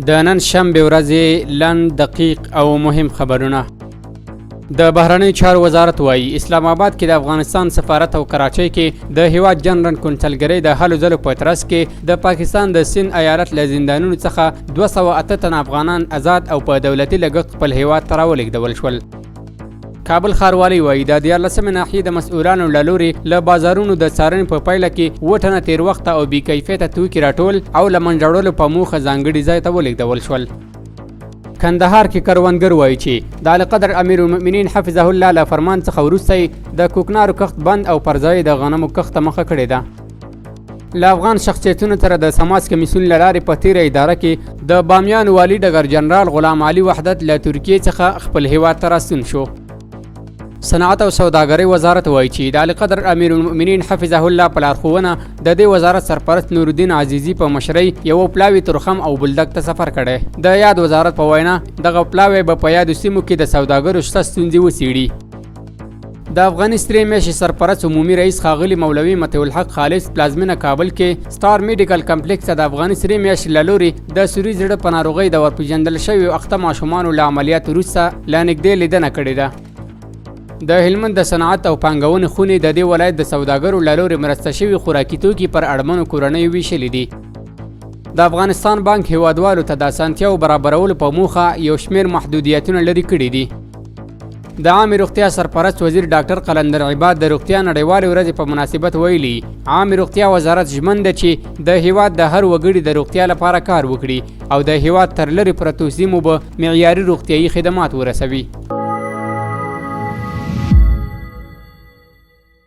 د نن شنبې ورځې لنډ، دقیق او مهم خبرونه. د بهرنیو چارو وزارت وایي، اسلام آباد کې د افغانستان سفارت او کراچۍ کې د هیواد جنرال کونسلګرۍ د هلو ځلو په ترڅ کې د پاکستان د سند ایالت له زندانونو څخه 208 تنه افغانان ازاد او په دولتي لګښت خپل هیواد ته راولېږدول شول. کابل ښاروالۍ وایي، د 13مې ناحیې د مسؤلانو له لوري له بازارونو د څارنې په پایله کې 7 ټنه تېر وخته او بې کیفیته توکي راټول او له منځه وړلو په موخه ځانګړي ځای ته ولېږدول شول. کندهار کې کروندګر وایي چې د عالیقدر امیرالمؤمنین حفظه الله له فرمان څخه وروسته د کوکنارو کښت بند او پر ځای د غنمو کښت ته مخه کړې ده. له افغان شخصیتونو سره د سماس کمیسیون له لارې په تیره اداره کې د بامیان والي ډګر جنرال غلام علي وحدت له ترکیې څخه خپل هیواد ته راستون شو. صنعت او سوداګرۍ وزارت وایي چې د عالیقدر امیرالمؤمنین حفظه الله په لارښوونه د دې وزارت سرپرست نورالدین عزیزي په مشرۍ یو پلاوي تورخم او بولدک ته سفر کړی. د یاد وزارت په وینا، دغه پلاوی به په یادو سیمو کې د سوداګرو شته ستونزې وڅېړي. د افغاني سترې میاشتې سرپرست عمومي رئیس ښاغلي مولوي مطیع الحق خالص پلازمینه کابل کې سټار میډیکل کمپلیکس ته د افغاني سرې میاشتې له لوري د سوري زړه په ناروغۍ د ورپېژندل شویو اخته ماشومانو له عملیات وروسته له نږدې لیدنه کړې ده. د هلمند د صنعت او پانګونې خونې د دې ولایت د سوداګرو له لوري مرسته شوي خوراکي توکي پر اړمنو کورنیو ویشلي دي. د افغانستان بانک هیوادوالو ته د اسانتیاو برابرولو په موخه یو شمېر محدودیتونه لرې کړي دي. د عامې روغتیا سرپرست وزیر ډاکټر قلندر عباد د روغتیا نړیوالې ورځې په مناسبت ویلي، عامې روغتیا وزارت ژمن ده چې د هیواد د هر وګړي د روغتیا لپاره کار وکړي او د هیواد تر لرې پرتو سیمو به معیاري روغتیایي خدمات ورسوي.